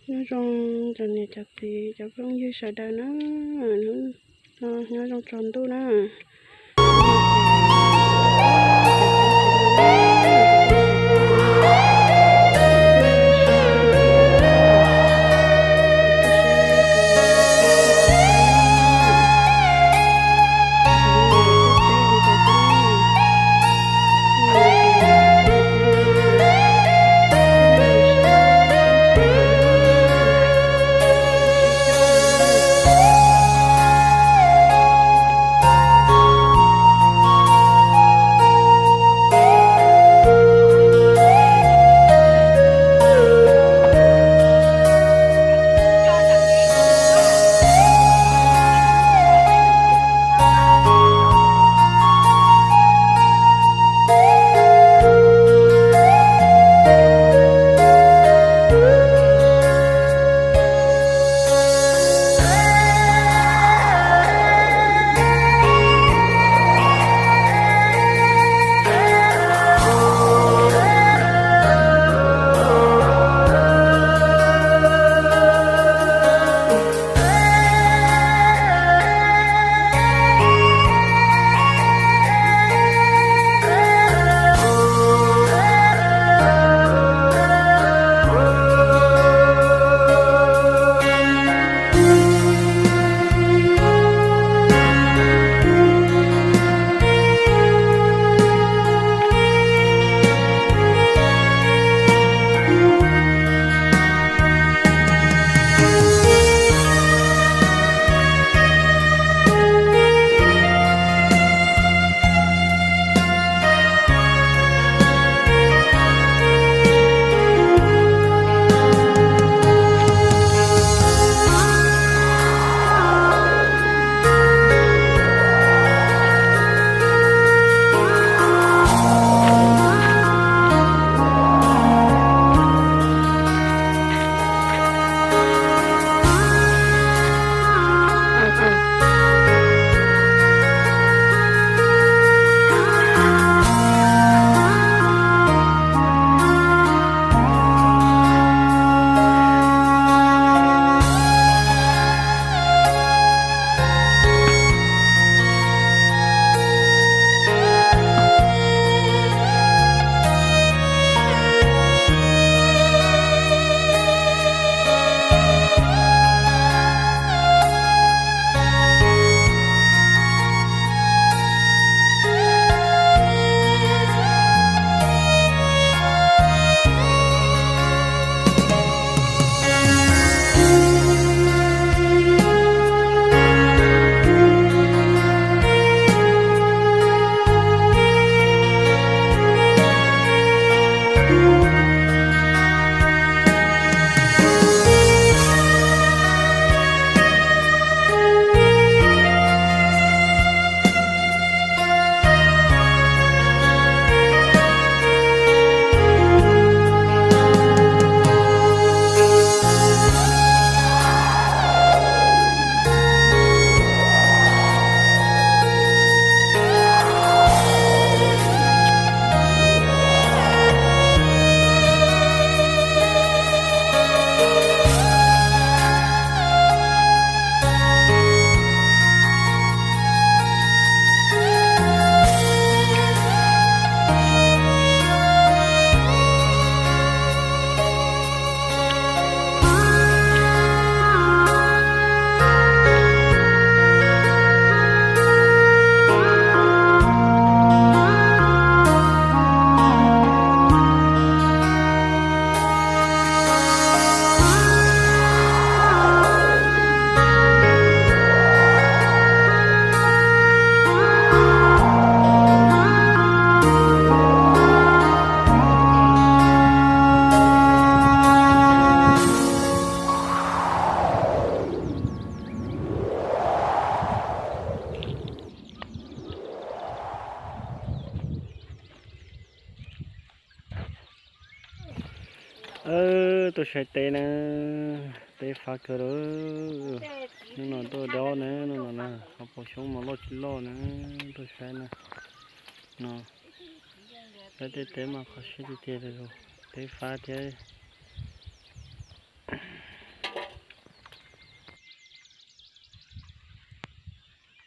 Nyob zoo cov niam cov txiv cov phooj ywg sawv daws na, hnub no nyob zoo tsaus ntuj na. Tuaj saib teb na, teb fab kawg lawm. Hnub no tuaj dob na, hnub no na, ho pom xyoob mas loj tsis loj na, tuaj saib na. No, saib tej teb mas qhov siab tiag tiag li, teb fab thiab.